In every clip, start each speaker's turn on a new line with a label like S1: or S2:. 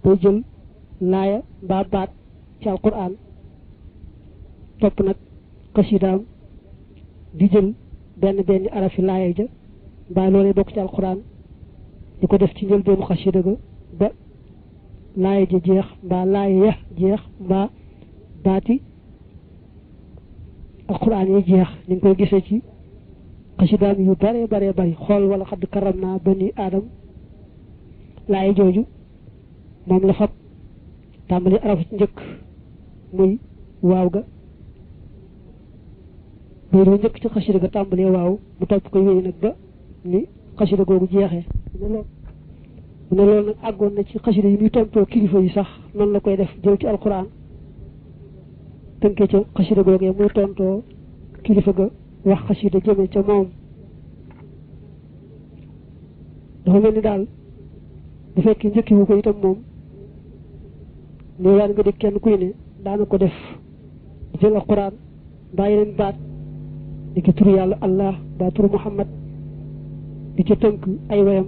S1: day jël laaya mbaa baat ci alquran topp nag xasidaam di jël benn arafi laaya ja mbaa loolee bokk ci alquran di ko def ci njëlbeenu xasida ga ba laaya ja jeex mbaa laaya ya jeex mbaa baati alquran yi jeex ni ngi koy gisee ci xasidaam yu bare bari xool wala xadd karam naa bani aadam laaya jooju moom la fab tàmbali arafu ci njëkk muy waaw ga loolu njëkk ci xasida ga tàmbalee waaw mu topp ko wéy nag ba ni xasida googu jeexee mu ne loolu nag àggoon na ci xasida yi muy tontoo kilifa yi sax noonu la koy def jël ci alquran tënkee ca xasida googee muy tontoo kilifa ga wax xasida jëme ca moom dafa mel ni daal bu fekkee njëkki wu ko itam moom ne waan nga dégg kenn kuy ne daana ko def jël alquran mbaa yeneen baat di ki turu yàlla allah mbaa turu muhammad di ca tënk ay wayam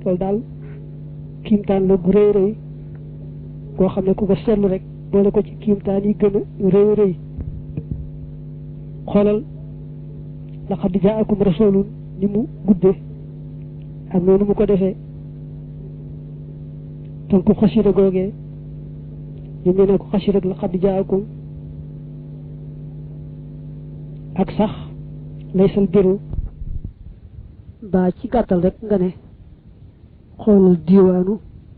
S1: loolu daal kiimtaan la gu rëy koo xam ne ku ko seetlu rek boole ko ci kiimtaan yi gën a rëy xoolal laqad jaakum rasulun ni mu guddee ak noonu mu ko defee tënku xasida googee ñu ne ko xasida ak laqad jaakum ak sax laysal biru ba ci gàttal rek nga ne xoolal diwaanu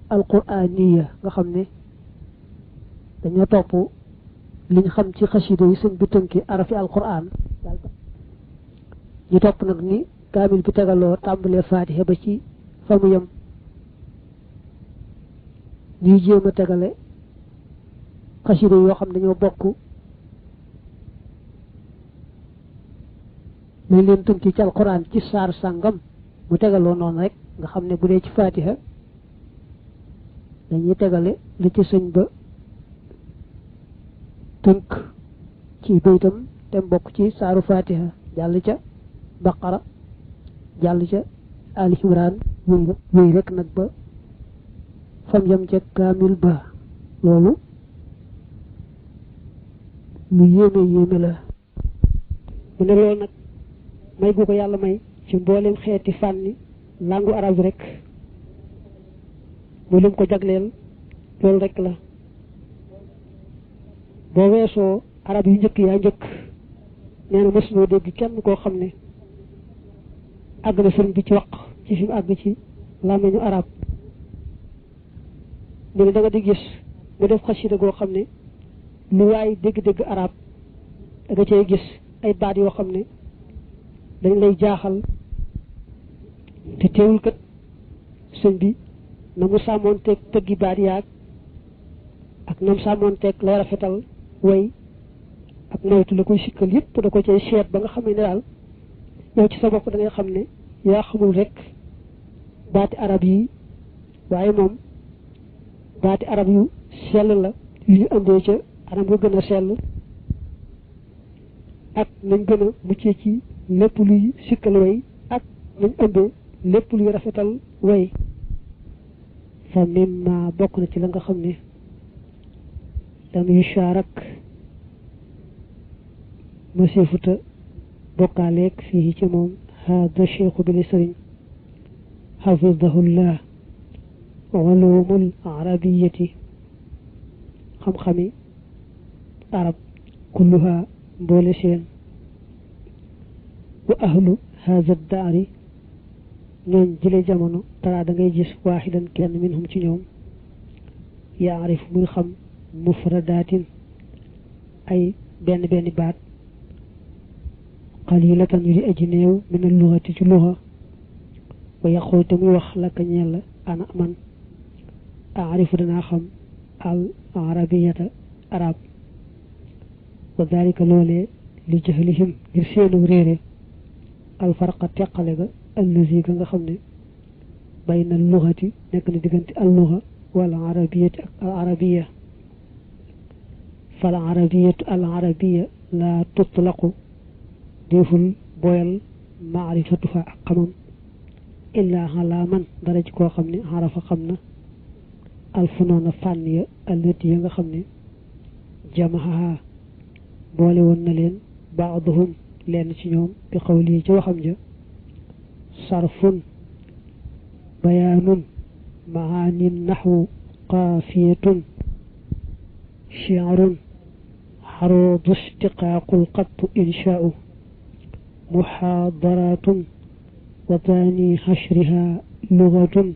S1: alquraaniya nga xam ne dañoo topp liñ xam ci xasida yi sëñ bi tënki arafi alquran ñu topp nag ni kaamil bi tegaloo tàmbalee faatiha ba ci fa mu yem ñuy jéem a tegale xasida yoo xam ne dañoo bokk lañ leen tënki ci alquran ci saar sàngam mu tegaloo noonu rek nga xam ne bu dee ci faatiha dañuy tegale li ci sëñ ba tënk ci baytam te mbokk ci saaru faatiha jàll ca baqara jàll ca ali imran wéy rek nag ba fam yam ca kaamil ba loolu lu yéeme la mu ne loolu nag may gu ko yàlla may ci mboolem xeeti fànni langue arabe rek mu lim ko jagleel loolu rek la boo weesoo arab yu njëkk yaa njëkk nee na mos noo dégg kenn koo xam ne àgg na sëriñ bi ci wax ci fi mu àgg ci làmmiñu arab mu ne da nga di gis mu def xasida goo xam ne lu waay dégg-dégg arab da nga cay gis ay baat yoo xam ne dañ lay jaaxal te teewul kat sëñ bi na mu sàmmoonteeg tëggi baat yaag ak na mu sàmmoonteeg lay rafetal way ak moytu la koy sikkal yëpp da ko cay seet ba nga xam ne daal yow ci sa bopp da ngay xam ne yaa xamul rek baati arab yi waaye moom baati arab yu sell la yu ñu andee ca anam nga gën a sell ak nañ gën a muccee ci lépp luy sikkal way ak nañ ëmbee lépp luy rafetal way fa mimma bokk na ci la nga xam ne dam yu shaarak masifuta bokkaaleeg fii ci moom hada cheikhu bi li sëriñ xafidahullah ulumul arabiyati xam-xami arab kulluha mboole seen wa ahlu hada daari ñooñ jële jamono tara da ngay gis waaxidan kenn minhum ci ñoom yaarif muy xam mufradatin ay benn baat qalilatan yu di aji néew min al lughati ci lugha wa yaqul te muy wax la ka ñeel la ana man aarifu danaa xam al arabiyata arab wa dalika loolee li jahlihim ngir seenu réere al farqa teqale ga allazi ga nga xam ne bayna al lughati nekk na diggante al lugha wal arabiyati ak al arabiya fal arabiyatu al arabiya la tutlaqu deful boyal maarifatuha ak xamam illa ala man dara ci koo xam ne xarafa xam na alfunoona fànn ya allati ya nga xam ne jamaha boole woon na leen baaduhum lenn ci ñoom bi xawli ci waxam ja sarfun bayaanun maani naxwu qaafiyatun shi'run xaruudu ishtiqaaqul qattu inshaa'u muxaadaraatun wa taani xashriha lugatun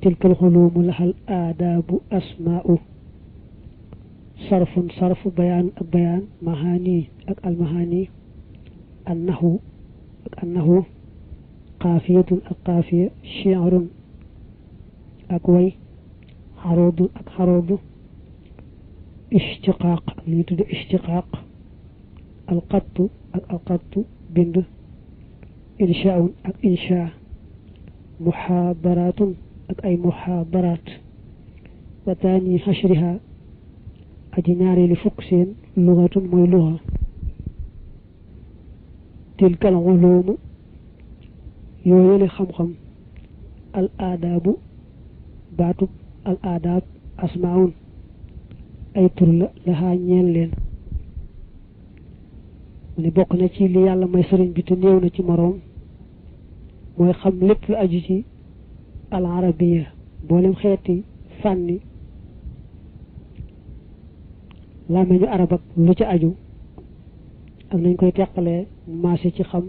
S1: tilka alxuluumu laxal aadaabu asmaa'u sarfun sarfu bayaan ak bayaan mahaani ak almahaani annahu ak annahu qaafiyatun ak qaafiya shi'run ak way xaruudu ak xaruudu ishtiqaaq ak li ñu tudde ishtiqaaq alqattu ak alqattu bind inshaa'un ak inshaa muxaadaraatun ak ay muxaadaraat wa taani xashriha aji ñaareeli fukk seen lugatun mooy luga tilkal uluumu yooyale xam-xam al aadaabu baatub al aadaab asmaun ay tur la laxaa ñeel leen mu ne bokk na ci li yàlla may sëriñ bi te néew na ci moroom mooy xam lépp lu aju ci al arabiya boolem xeeti fànni làmmiñu arab ak lu ci aju ak nañ koy teqalee maase ci xam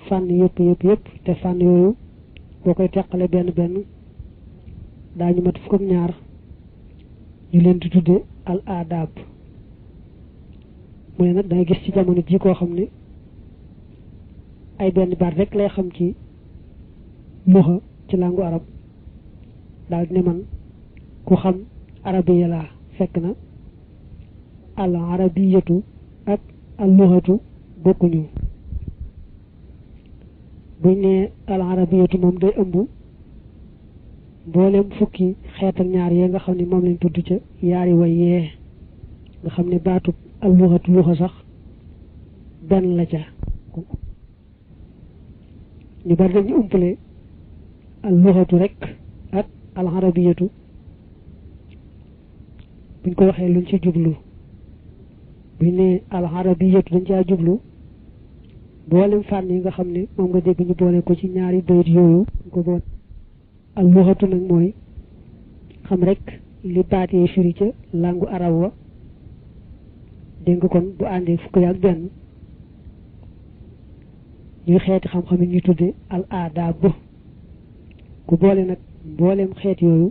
S1: fànn yëpp te fànn yooyu boo koy teqale benn benn daañu mat fukk ak ñaar ñu leen di tudde al aadaab mu ne nag dangay gis ci jamono ji koo xam ne ay benn baat rek lay xam ci luxa ci langu arab daal di ne man ku xam arabiya laa fekk na al arabiyatu ak al luxatu bokkuñu buñ ne al arabiyatu moom day ëmb mboolem fukki xeet ak ñaar yee nga xam ne moom lañ tudd ca yaari way yee nga xam ne baatub al luxatu luxa sax benn la ca ñu bari dañu umpale al luxatu rek ak al arabiyatu buñ ko waxee luñ ci jublu buñ ne al arabiyatu dañ caa jublu boolem fànn yi nga xam ne moom nga dégg ñu boole ko ci ñaari bayit yooyu ko boole al luxatu nag mooy xam rek li baat yee firi ca langu arab wa dégg nga kon bu àndee fukk ak benn ñuy xeeti xam-xam yi ñuy tudde al aadaab ku boole nag mboolem xeet yooyu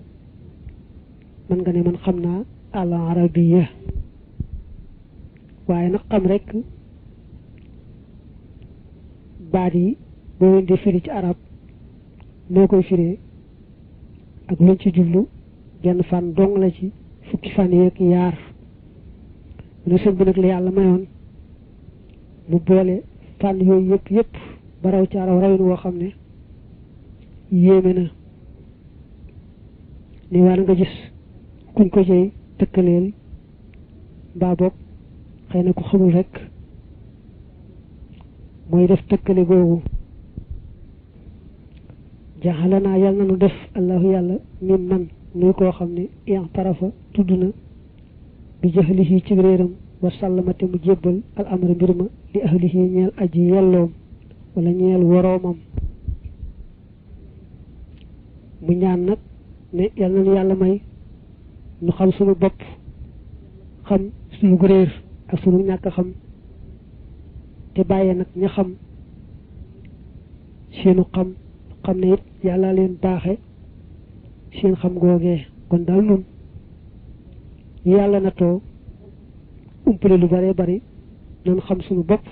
S1: mën nga ne man xam naa al arabiya waaye nag xam rek baat yi boo leen di firi ci arab noo koy firee ak luñ ci jublu genn fan dong la ci fukki fan yeeg yaar mu ne sëñ bi nag la yàlla mayoon mu boole fànn yooyu yëpp ba raw ci araw rawin woo xam ne yéeme na ni war nga gis kuñ ko jëy tëkkaleel mbaa boog xëy na ku xamul rek mooy def tëkkale googu jaxalanaa yàlla na nu def allahu yàlla min man nuy koo xam ne i'tarafa tudd na bi jahlihi ci réeram wa sàllamate mu jébbal al amra mbir ma li ahlihi ñeel aji yelloom wala ñeel woroomam mu ñaan nag ne yàlla na nu yàlla may nu xam sunu bopp xam sunu réer ak sunu ñàkk xam te bàyyee nag ña xam seenu xam ne it yàlla leen baaxe seen xam googee kon daal nun ñu yàlla na too umpale lu bare bari noonu xam suñu bopp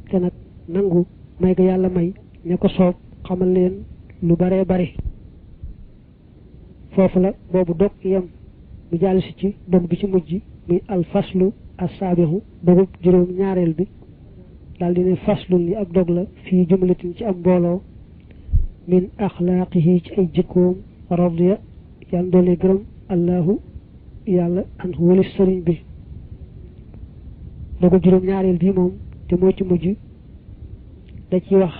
S1: te nag nangu may ga yàlla may ña ko soob xamal leen lu bare bari foofu la boobu dog yem mu jàll si ci dog bi ci mujj muy al faslu as-saabixu dogub juróom ñaareel bi daal di ne faslun li ab dog la fii jumlatin ci am mbooloo min axlaaqihi ci ay jikkoom radiya yàlla doole gërëm allahu yàlla an walis sëriñ bi dogub juróom ñaareel bi moom te moo ci mujj da ci wax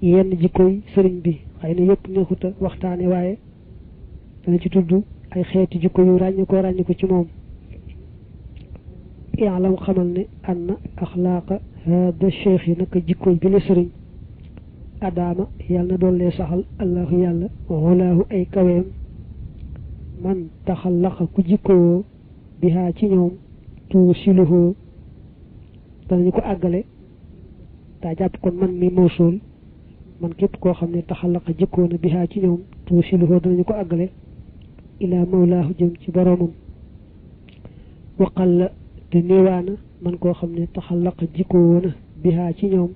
S1: yenn jikkoy sëriñ bi xëy na yëpp neexuta waxtaane waaye dana ci tudd ay xeeti jikko yu ràññi ko ci moom i'lam xamal ne anna axlaaqa hada cheikh yi naka jikko bi la sëriñ adaama yàlla na doollee saxal allahu yàlla walaahu ay kaweem man taxallaqa ku jikkowoo bihaa ci ñoom tuusiluhoo danañu ko àggale daa jàpp kon man mi mawsuul man képp koo xam ne taxallaqa jikkoo na bihaa ci ñoom tuusiluhoo danañu ko àggale ilaa mawlaahu jëm ci boroomam waqal la te néewaana man koo xam ne taxallaqa jikkoo na bihaa ci ñoom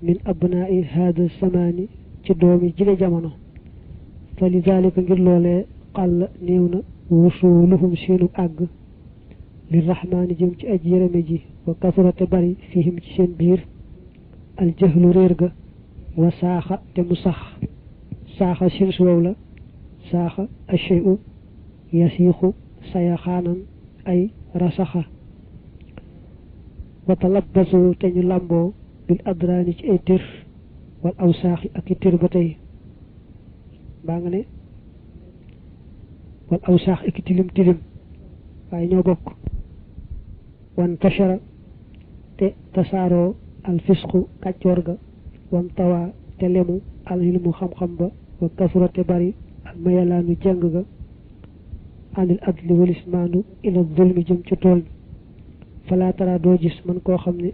S1: min abnaa'i haada samaani ci doomi jile jamono fa li daalika ngir loolee xàll néew na wusuluhum seenu àgg li rahmaani jëm ci aji yërëme ji wa kasrate bari fihim ci seen biir aljahlu réer ga wa saaxa te mu sax saaxa sin suwaw la saaxa asheyu yasiixu sayaxaanan ay rasaxa wa talabbasu te ñu làmboo bil adraani ci ay tir wal aw saaxi ak i tir ba tey baa nga ne wal aw saax ak i tilim tilim waaye ñoo bokk wan tashara te tasaaroo al fisqu kàccoor ga wan tawaa te lemu al ilmu xam-xam ba wa kasura te bari al mayalaanu jàng ga anil adli walis maandu ila zulmi jëm ci tool falaa tara doo gis man koo xam ne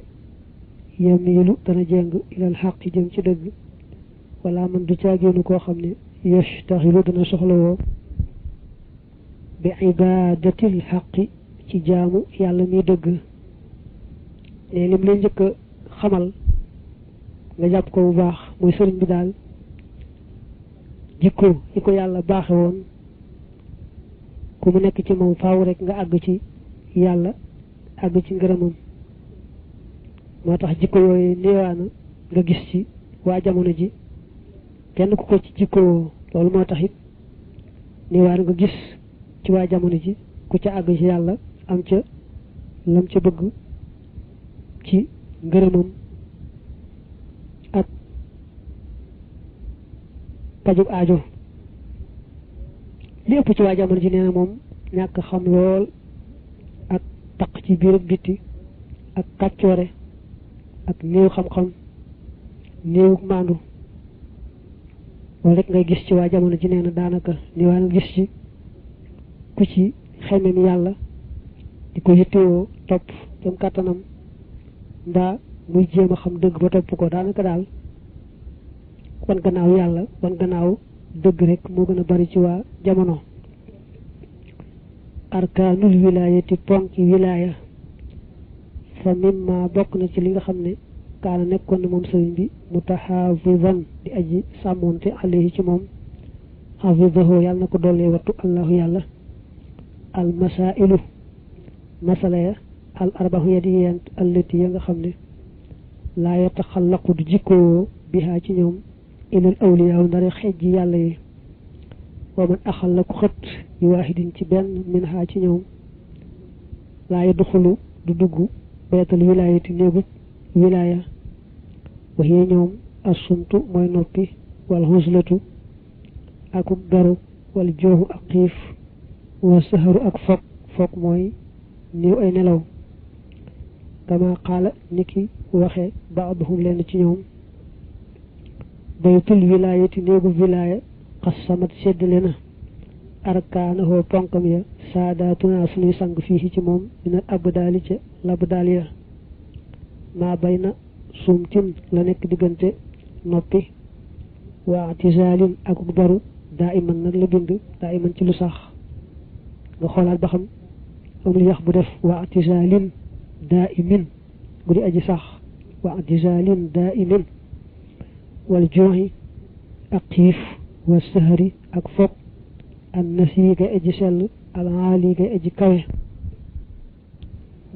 S1: yamiilu dana jeng ilal xaq jëm ci dëgg wala man du caagéenu koo xam ne yashtaxilu dana soxlawoo bi ibadatil xaqi ci jaamu yàlla mi dëgg ne lim lay njëkk a xamal nga jàpp ko bu baax mooy sëriñ bi daal jikko yi ko yàlla baaxe woon ku mu nekk ci moom faaw rek nga àgg ci yàlla àgg ci ngërëmam moo tax jikko yooyu néewaana nga gis ci waa jamono ji kenn ku ko ci jikko loolu moo tax it néewaana nga gis ci waa jamono ji ku ca àgg ci yàlla am ca lam ca bëgg ci ngërëmam ak pajug aajo li ëpp ci waa jamono ji nee na moom ñàkk xam lool ak taq ci biir ak bitti ak kàccoore ak néew xam-xam néew maandu loolu rek ngay gis ci waa jamono ji nee na daanaka néewaa nga gis ci ku ci xemem yàlla di ko yittewoo topp kem kàttanam mbaa muy jéem a xam dëgg ba topp ko daanaka daal wan gannaaw yàlla wan gannaaw dëgg rek moo gën a bari ci waa jamono arkaanul wilaayati ponki wilaaya fa mimma bokk na ci li nga xam ne kaana nekkoon na moom sëriñ bi mutahaafizan di aji sàmmoonte alayhi ci moom hafizahu yàlla na ko dollee wattu allahu yàlla al masailu masala ya al arbahu ya di yent allati ya nga xam ne laa yataxallaqu du jikkoo bihaa ci ñoom ilal awliyaaw ndare xejj yàlla yi wa man axallaku xët bi waahidin ci benn min haa ci ñoom laa yadxulu du dugg baytal wilaayati néegu wilaaya wa hiya ñoom assuntu mooy noppi wal xuslatu akuk beru wal jooxu ak xiif wa saharu ak foog mooy néew ay nelaw kama qaala niki waxe baaduhum leen ci ñoom baytul wilaayati néegu wilaaya xasamat seddale na arkaanahoo ponkam ya saadaatuna suñuy sang fii ci moom minal abdaali ca labdaal ya maa bay na sumtin la nekk diggante noppi waa tisaalin akuk baru daa iman nag la bind daa iman ci lu sax nga xoolaat ba xam amul yax bu def waa tisaalin daa imin bu di aji sax waa tisaalin daa imin wal jooxi ak xiif wa sahari ak foog an nasi gay aji sell alaali gay aji kawe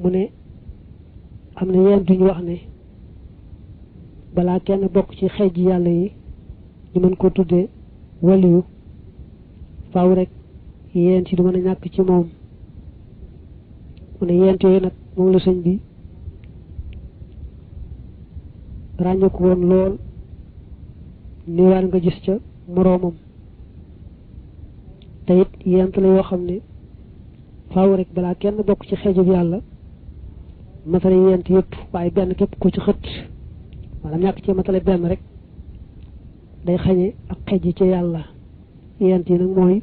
S1: mu ne am na yeen duñu wax ne balaa kenn bokk ci xeej yàlla yi ñu mën ko tuddee waliyu faaw rek yeen ci du mën a ñàkk ci moom mu ne yeent yooyu nag moom la sëñ bi ràññeeku woon lool niwaan nga gis ca moroomam te it yent la yoo xam ne faaw rek balaa kenn bokk ci xeejub yàlla matale yent yëpp waaye benn képp ku ci xët maanaam ñàkk ci matale benn rek day xañe ak xeej ci yàlla yent yi nag mooy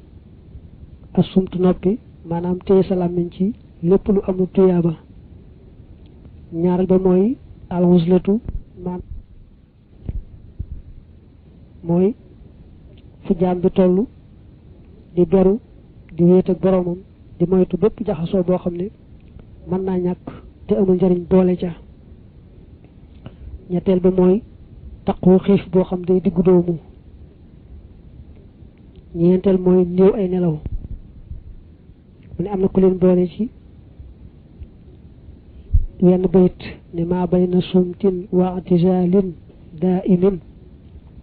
S1: asumtu noppi maanaam téye sa làmmiñ ci lépp lu amul tuyaaba ñaaral ba mooy alxuslatu man mooy fu jaam bi toll di beru di wéet ak boroomam di moytu bépp jaxasoo boo xam ne mën naa ñàkk te amul njariñ boole ca ñetteel ba mooy taqoo xiif boo xam day diggu doomu ñeenteel mooy néew ay nelaw mu ne am na ku leen boole ci wenn bayit ne maa bayna sumtin wa atizalin daimin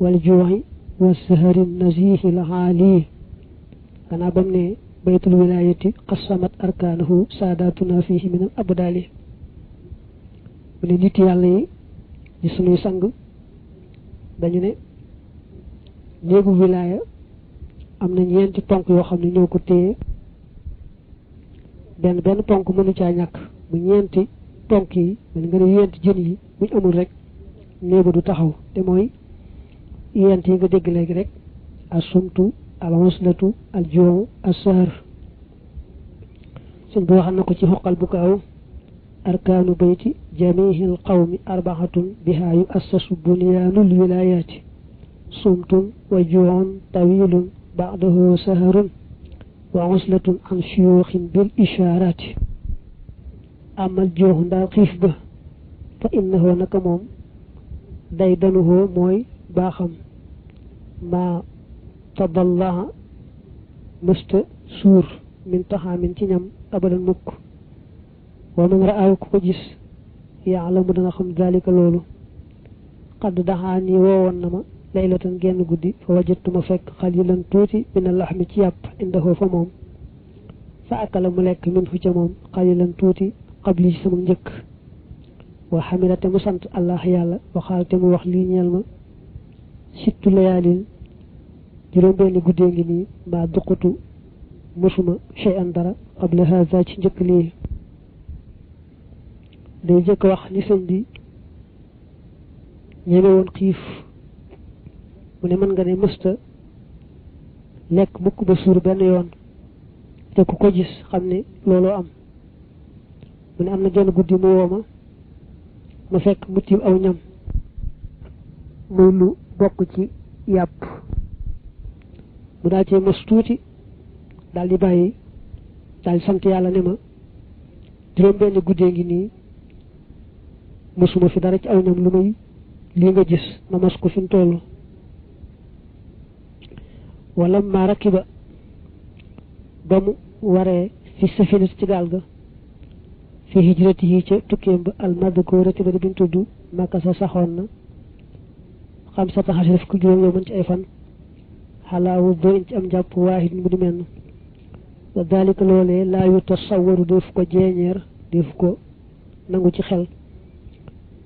S1: wal juuxi wa saharin nasihi la xaali gannaaw bam ne baytul wilayati qasamat arkaanahu saadatuna fihi min al abdaali mu ne nit yàlla yi di sunuy sang dañu ne néegu wilaya am na ñeenti ponk yoo xam ne ñoo ko téye benn ponk mënu caa ñàkk bu ñeenti ponk yi man nga ne yenti jën yi buñ amul rek néegu du taxaw te mooy yent yi nga dégg léegi rek al sumtu al waslatu al joomu al sahar suñ bi waxal na ko ci xoqal bu kaaw arkaanu bayti jamihil qawmi arbaxatun bihaa yu assasu bunyaanul wilayaati sumtun wa joon tawilun baadahu saharun wa waslatun an shuyuuxin bil ishaaraati amal jooxu ndaal xiif ba fa innahu naka moom day danuhoo mooy baaxam maa tadallaha mësta suur min taxaamin ci ñam abadan mukk wa man raaw ku ko gis yaalamu dana xam dalika loolu xadd daxaa nii woowoon na ma laylatan genn guddi fa wajatuma fekk xalilan tuuti mina laxmi ci yàpp indahoo fa moom fa akala mu lekk min fu ca moom xalilan tuuti xabli ci sama njëkk wa xamila te mu sant allah yàlla waxaal te mu wax lii ñeel ma sittu layaalin juróom benni guddee ngi nii mbaa duqutu mosuma chey an dara qabla haza ci njëkk lii day jëkk wax ni sëñ bi ñeme woon xiif mu ne mën nga ne mësta lekk mukk ba suur benn yoon te ku ko gis xam ne looloo am mu ne am na genn guddi mu wooma ma fekk mu tiim aw ñam muy lu bokk ci yàpp mu daal cee mos tuuti daal di bàyyi daal di sant yàlla ne ma juróom benn guddee ngi nii mosuma fi dara ci aw ñam lu muy lii nga gis ma mos ko fi mu toll wala ma rakiba ba mu waree fi safinat ci gaal ga fi hijratihi ca tukkeem ba almadkurati ba di biñ tudd Makka sa saxoon na xam sa taxas def ko juróom yow mën ci ay fan xalaawu doo in ci am jàpp waahid mu di menn wa dalika loolee laa yu tasawwaru def ko jeeñeer def ko nangu ci xel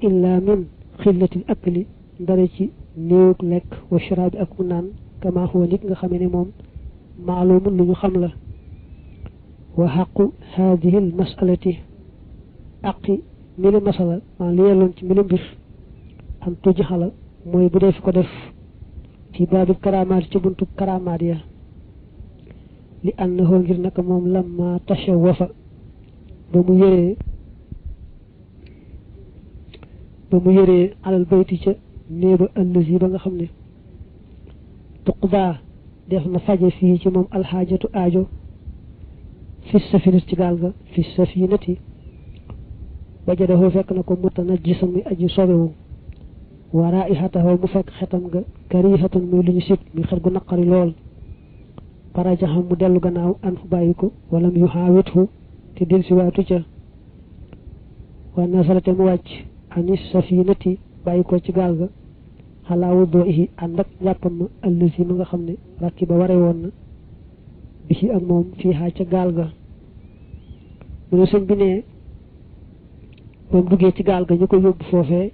S1: illa min xillatil akli ndare ci néewug lekk wa sharaabi ak mu naan kama huwa nit nga xamee ne moom maalumun lu ñu xam la wa xaqu haadihi al masalati aqi mili masala maa li yelloon ci mili mbir am tuji xala mooy bu dee fi ko def ci baabi karamaat ci buntu karamaat ya li annahu ngir naka moom lamma tashawafa ba mu yëree alal bayti ca néeba allazi ba nga xam ne tuqdaa def na faje fii ci moom alxaajatu aajo fi safinati ci gaal ga fi safinati wajadahu fekk na ko mutanajjisan muy aji sobewu wa raihatahu mu fekk xetam ga karihatan muy lu ñu sib muy xet gu naqari lool farajaxam mu dellu gannaaw an fu bàyyi ko walam yu xaawithu te del si waatu ca wa nasalate mu wàcc ani safinati bàyyi ko ci gaal ga xalaa wuddoo ihi ànd ak njàppam ma allësi ma nga xam ne rakki ba ware woon na bi ci ak moom fii xaa ca gaal ga mu ne sëñ bi ne moom duggee ci gaal ga ñu ko yóbbu foofee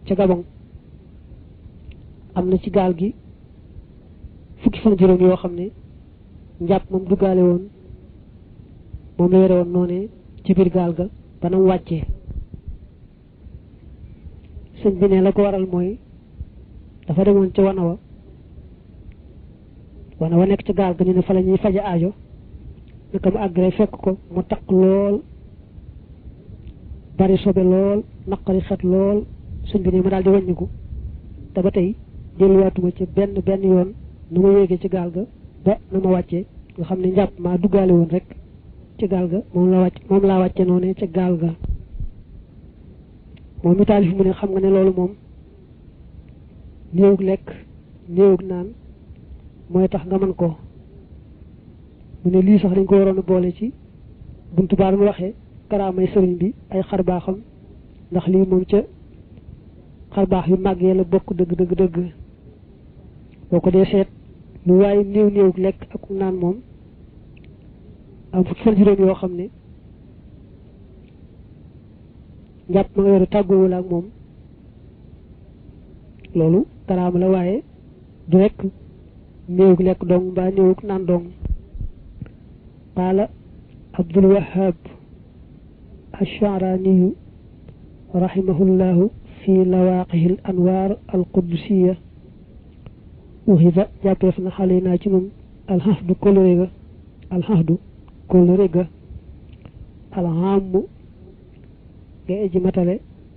S1: ca Gabon am na ci gaal gi fukki fan juróom yoo xam ne njàpp moom duggaale woon moom la yore woon noonee ci biir gaal ga ba nam wàccee sëñ bi ne la ko waral mooy dafa demoon ca wana wa nekk ci gaal ga ñu ne fa la ñuy faje aajo naka mu àgg fekk ko mu taq lool bari sobe lool naqari xet lool sëñ bi ne ma daal di wàññiku te ba tey delluwaatuma ci benn yoon nu ma yéegee ci gaal ga ba na ma wàccee nga xam ne njàpp maa duggaale woon rek ci gaal ga moom laa wàcce noonu ca gaal ga moom mi taalif mu ne xam nga ne loolu moom néewug lekk néewug naan mooy tax nga mën ko mu ne lii sax dañ ko waroon a boole ci buntu baar mu waxee karaamay sëriñ bi ay xarbaaxam ndax lii moom ca xarbaax yu màggee la bokk dëgg boo ko dee seet lu waaye néewug lekk ak naan moom am fukki fan juróom yoo xam ne njàpp ma nga yore tàggoowul ak moom loolu karaama la waaye du rekk néewug lekk dong mbaa néewug naan dong qaala Abdul Wahhab ash-Sha'raniyu rahimahullahu fi lawaaqihi al anwaar al qudusiyya uxida jàppeef na xale naa ci moom alxafdu kóllëre ga alxaamu nga eji matale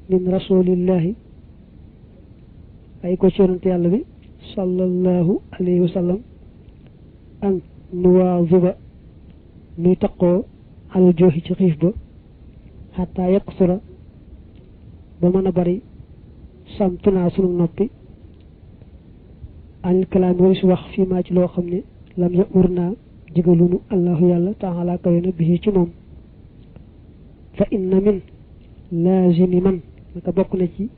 S1: min rasulillahi ay ko ci yonante yàlla bi sallallahu alayhi wa sallam an nuwaaziba nuy taqoo alal jooxi ci xiif ba xataa yaksura ba mën a bari samtunaa sunu noppi anil kalaami wari su wax fii maa ci loo xam ne lam ya ur naa digalunu allahu yàlla taala kawe na bii ci moom fa inna min laazimi man naka bokk na ci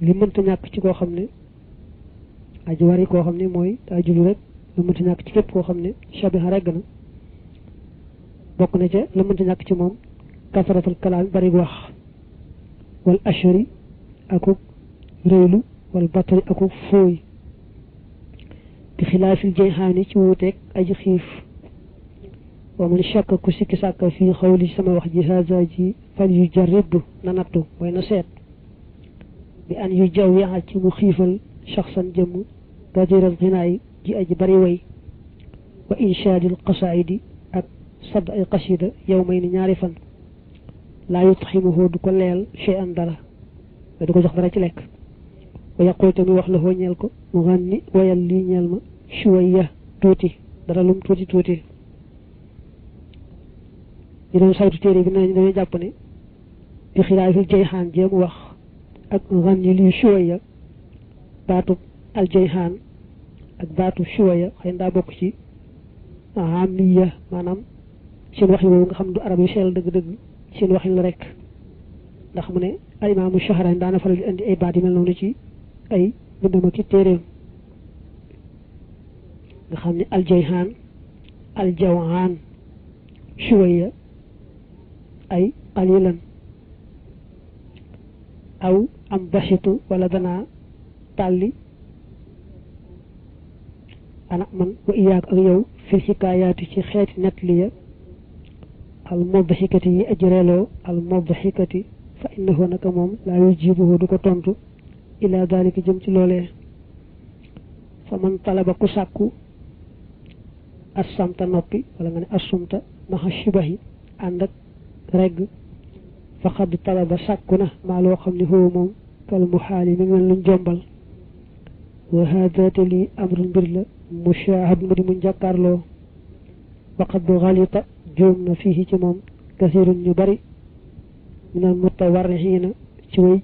S1: li mënta ñàkk ci koo xam ne aji wari koo xam ne mooy daa julu rek lu mënta ñàkk ci képp koo xam ne shabiha regg na bokk na ca la mënta ñàkk ci moom kasaratul kalaam bari wax wal ashari akuk réylu wal batari akuk fooy bi xilaafil jayxaani ci wuuteeg aji xiif wa man shakka ku sikki sàkka fii xawli sama wax ji haza ji fal yu jarrib na nattu mooy na seet bi an yu jaw yaxa ci mu xiifal shaxsan jëmm gadiral xinaay ji aji bari way wa inshaadil qasaidi ak sadd ay qasida yow may ni ñaari fan laa yutximuhu du ko leel chey an dara du ko jox dara ci lekk wa yaqul te muy wax la foo ñeel ko mu ganni wayal lii ñeel ma shuwaya tuuti dara lum tuuti ñu doon saytu téere bi nañ dañoo jàpp ne bi xilaafil jayxaan jéemu wax ak ganni lii shuwaya baatu al jayxaan ak baatu shuwaya xëy na daa bokk ci amiya maanaam seen wax yi boobu nga xam du arab yu seel dëgg-dëgg seen waxin la rek ndax mu ne al imaamu Shahraani daana faral di indi ay baat yi mel noonu ci ay bindama ki téeréem nga xam ne aljayhaan aljawaan shuwaya ay qalilan aw am basitu wala danaa tàlli ana man wa iyaak ak yow fil xikaayaati ci xeeti nett li ya al mudhikati yi ajreeloo al mudhikati fa innahu naka moom laa yujibuhu du ko tontu ila dalika jëm ci loolee fa man talaba ku sàkku assamta noppi wala nga ne assumta maxa shibahi ànd ak regg fa xadd talaba sàkku na maa loo xam ne huwa moom kal muhaali mi ngi mel luñ jombal wa hada te lii amrun mbir la mushahad mu di muñ jàkkaarloo waqad bu xalita juum na fii ci moom kasirun ñu bari minal mutawarrixiina ci way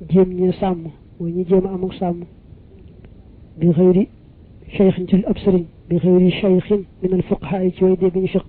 S1: jéem ñi sàmm mooy ñi jéem a am ak sàmm bi xëyri cheikhin ci ab sëriñ bi xëyri cheikhin minal fuqahaa ci way dégg ñu fiq